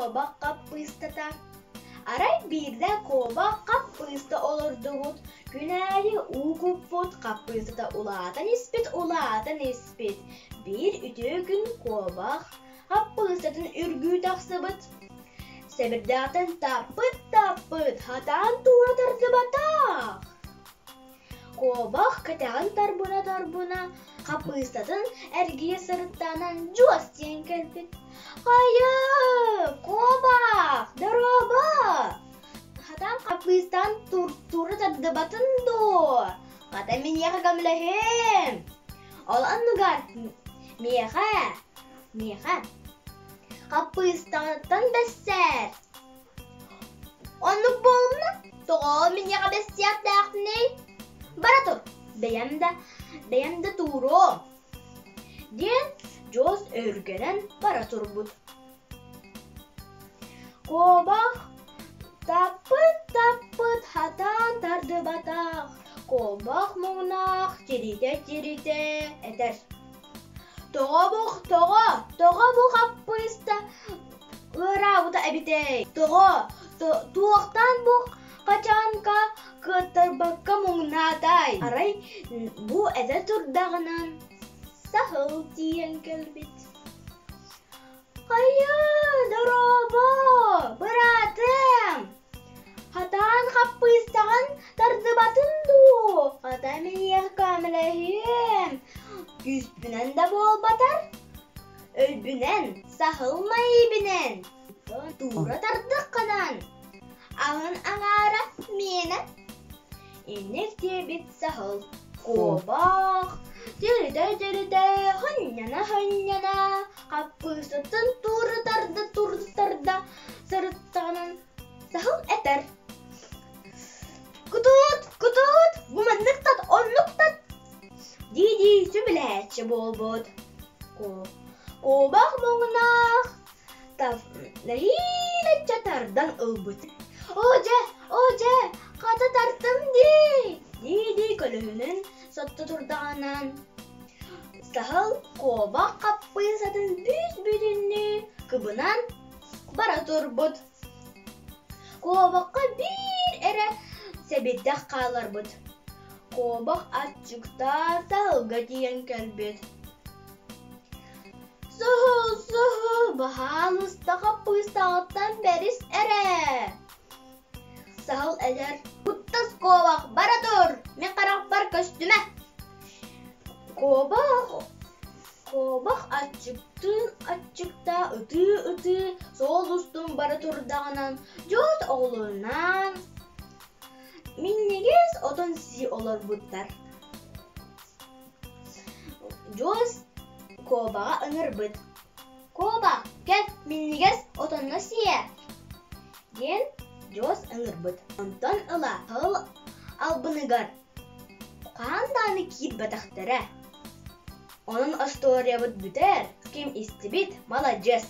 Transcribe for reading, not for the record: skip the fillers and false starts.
Куобах хаппыыстата Арай биирдэ куобах хаппыыста олордубут, күн аайы уу куппут, хаппыыстата улаатан испит, улаатан испит. Биир үтүө күн куобах хаппыыстатын үргүү тахсыбыт. Сэбирдэхтэн таппыт-таппыт, хатаан туура тардыбатах. Куобах кэтэҕин тарбына-тарбына, хаппыыстатын эргийэ сырыттаҕынан дьуос диэн кэлбит: «Хайа, куобах, дорообо! Хатан хаппыыстан тура тардыбатын дуо? Хата миэхэ көмөлөһүөм! Ол оннугар миэхэ, миэхэ хаппыыстаҕыттан бэссээр Оннук буолумна, тоҕо миниэхэ бэстиэхтээхпиний? Бара тур, бэйэм да, бэйэм да тууруом, диэн Дьуос өһүргэнэн бара турбут. Куобах таппыт-таппыт хатаан тардыбатах, куобах муҥнаах тиритэ-тиритэ этэр: «Тоҕо бу, тоҕо, тоҕо бу хаппыыста Ыараабыта эбитэй, тоҕо, туохтан бу хачаанка кыаттарбакка муҥнаатай? Арай бу этэ турдаҕына саһыл тиийэн кэлбит. Хайа, дорообо, быраатым! Хатаан хаппыыстаҕын тардыбатын дуу, хата миэхэ көмөлөһүөм, күүспүнэн да буолбатар, Өйбүнэн, саһыл майыбинэн, туура тардыххынан, аһын аҥаара миэнэ. Инник диэбит саһыл куобах, тиритэ-тиритэ, хынньана-хынньана, хаппыыстатын туура тарда тарда сырыттаҕынан саһыл этэр: «Кутут, кутут, бу маннык тат, оннук тат!» дии-дии сүбэлээччи буолбут. Куобах муҥнаах нэһиилэччэ тардан ылбыт. «Оо дьэ, оо дьэ, хата тартым дии!» дии-дии көлөһүнүн сотто турдаҕынан саһыл куобах хаппыысатын бүүс-бүтүннүү кыбынан бара турбут. Куобахха биир эрэ сэбирдэх хааларбыт. Куобах аччыктаан саһылга тиийэн кэлбит. «Суһул, суһул, баһаалыста хаппыыстаҕыттан бэрис эрэ!» Саһыл этэр: «Куттас куобах, бара тур, мин харахпар көстүмэ!» Куобах Куобах аччыктыын аччыктаа ытыы-ытыы суол устун бара турдаҕынан дьуот оҕолорунаан минньигэс отон сии олорбуттар. Дьуос куобаҕа ыҥырбыт: «Куоба, кэл, минньигэс отонно сиэ!» диэн Дьуос ыҥырбыт. Онтон ыла тыл албыныгар хаһан даҕаны киирбэтэхтэрэ. Онон остуоруйабыт бүтэр, ким истибит маладьыас.